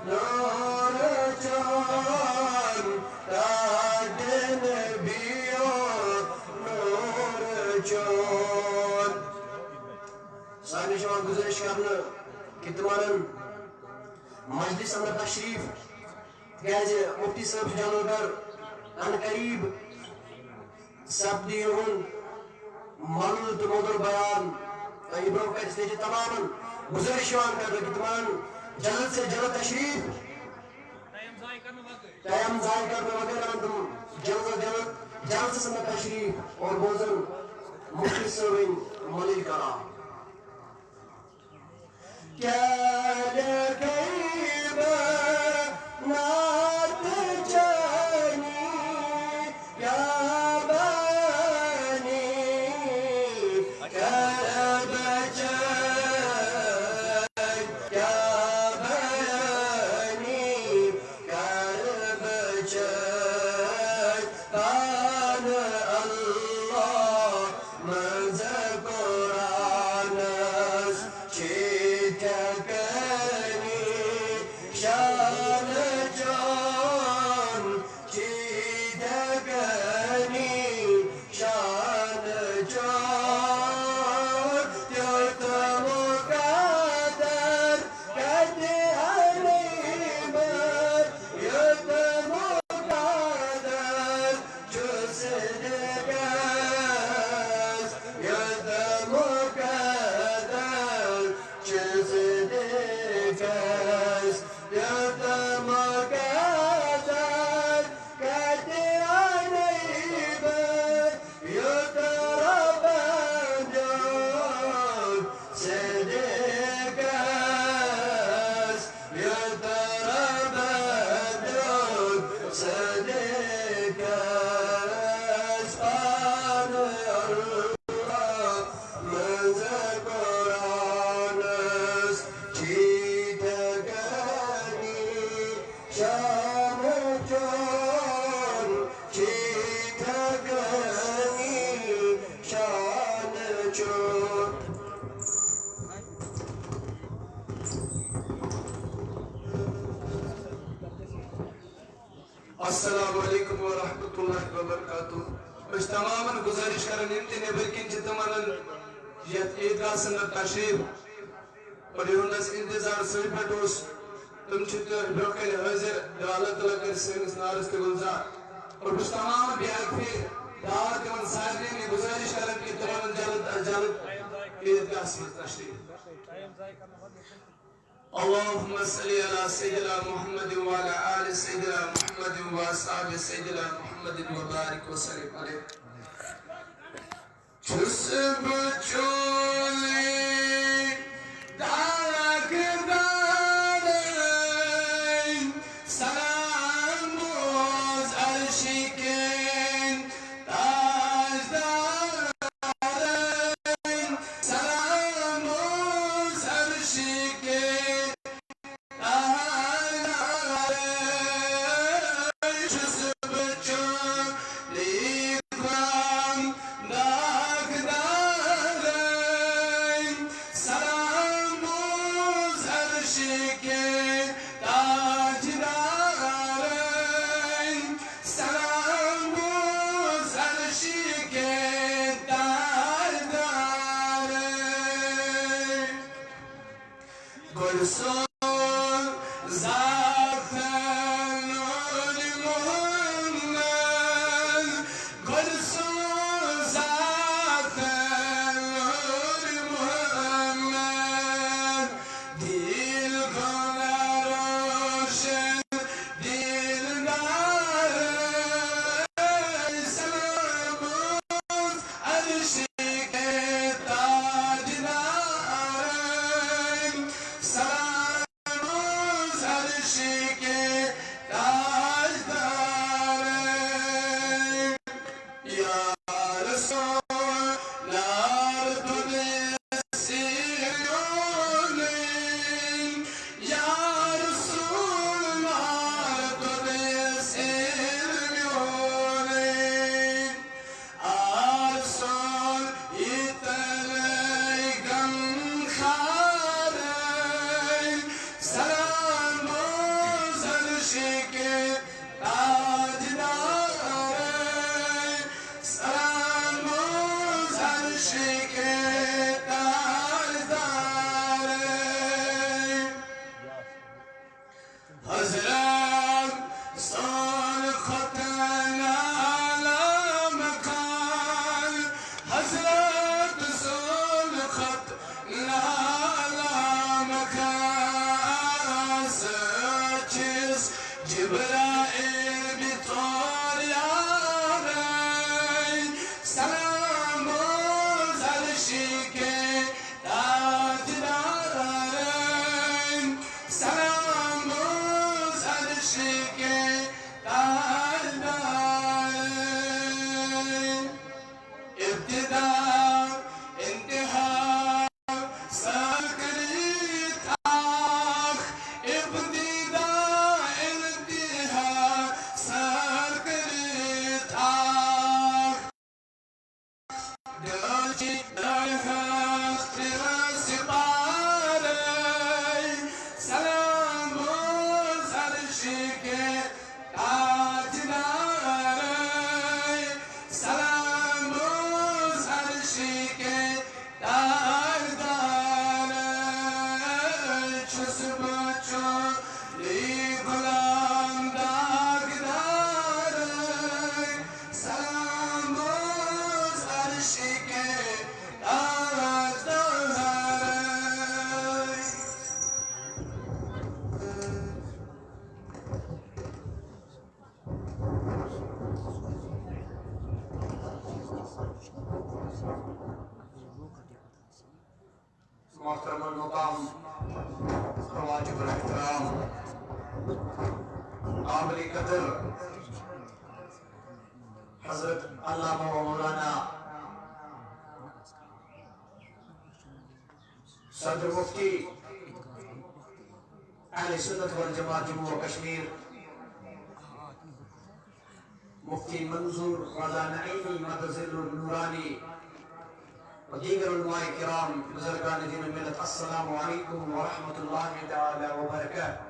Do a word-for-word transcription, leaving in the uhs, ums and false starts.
نور چون، تاج نبیو نور چون۔ سارنٕے چھِ یِوان گُزٲرِش کرنہٕ کہِ تِم اَنَن مجلس اندر تشریف، تِکیازِ مفتی صٲب چھِ جلوگر، ان قریب سپدِ یِہُنٛد ملوٗل تہٕ مودُر بیان۔ تۄہہِ برونٛہہ کنہِ سۭتۍ چھِ تمامن گُزٲرِش یِوان کرنہٕ کہِ تِمن جلد سے جلد تشریف، ٹائم ضائع کرنہٕ بغٲر انن تِم جلد از جلد، جلد سے جلد تشریف اور بوزن مفتی صٲبٕنۍ ملوٗل کلام۔ کیا لیکھے بہٕ نعت چٲنی، کیا بیانی کرٕ بہٕ چٲنۍ، کیا بیانی کرٕ بہٕ چٲنۍ۔ پانہٕ اللہ منٛز قرآنس چھِ تِتھے کٔنی شان چون، چھِ تِتھے کٔنی شان چون۔ تیُتھ مقدر کتہِ اَنَے بہٕ، یُتھ مقدر چھُ صدیقس، یُتھ مقدر چھُ صدیقس، یُتھ مقدر کتہِ اَنَے بہٕ، یُتھ رۄبن دیُت صدیقس، یُتھ رۄبن دیُت صدیقس۔ پانہٕ اللہ منٛز قرآنس چھِ تِتھے کٔنی شان چون، چھِ تِتھے کٔنی شان چون۔ السلام علیکم ورحمۃ اللہ وبرکاتہ۔ أسۍ چھِ تمامن گُزٲرِش کران، یِم تہِ نیٚبٕرۍ کِنۍ چھِ، تِمن یتھ عیدگاہس اندر تشریف اور یِہُنٛد اَسہِ انتظار سٲنۍ پٮ۪ٹھ اوس، تِم چھِ تۄہہِ برٛونٛہہ کنہِ حٲضِر۔ دِیِو اللہ تعالیٰ کٔرِتھ سٲنِس نارس تہِ گُلزار۔ اور بہٕ چھُس تمام بیک پھِرِ دعوت دِوان سارنٕے، یہِ گُزٲرِش کران کہِ تِمن جلد از جلد عیدگاہس منٛز تشریف۔ اللهم صل على سيدنا محمد وعلى آل سيدنا محمد وأصحاب سيدنا محمد وبارك وسلم عليه۔ چھُس بہٕ چونٕے داغدارٕے، سلام بوز عرشہِ کِنۍ تاجدارٕے، سلام بوز عرشہِ کِنۍ چھُس بہٕ چونٕے غلام داغدارٕے، سلام بوز عرشہِ کِنۍ تاجدارٕے، سلام بوز عرشہِ کِنۍ تاجدارٕے۔ گۄڈٕ سوز ذات نور محمد، گۄڈٕ سوز ذات نور محمد، دل گوٚو روشن دلدار، سلام بوز عرشہِ کِنۍ تاجدارٕے، سلام بوز عرشہِ کِنۍ تاجدارٕے۔ یا رسول نار تُلے سیر میونٕے، یا رسول نار تُلے سیر میونٕے۔ آسان یہِ تلے غم خارے، سلام حضرت سون ختن عالم خان، حضرت سون ختن عالم خان، سچس جبرائیل بطور یارین، سلام بوز عرشی کے تاجدارین، سلام بوز عرشی کے تاجدارین۔ ابتدا انتہا سر کریت آخ، ابتدا انتہا سر کریت آخ۔ دلچی درہست سپارے، سلام بوز عرشی کے تاجدارے، سلام بوز عرشی کے تاجدارے۔ چھس بچو لی غلام داغدارے، سلام بوز عرشی کے تاجدارے۔ محترم المقام، واجب الاحترام، قابل قدر حضرت علامہ و مولانا صدر مفتی اہل سنت والجماعت جموں و کشمیر، مفتی منظور رضا نعیمی مدظل النورانی و دیگر علماء کرام، بزرگان دین و ملت، السلام علیکم ورحمۃ اللہ تعالی وبرکاتہ۔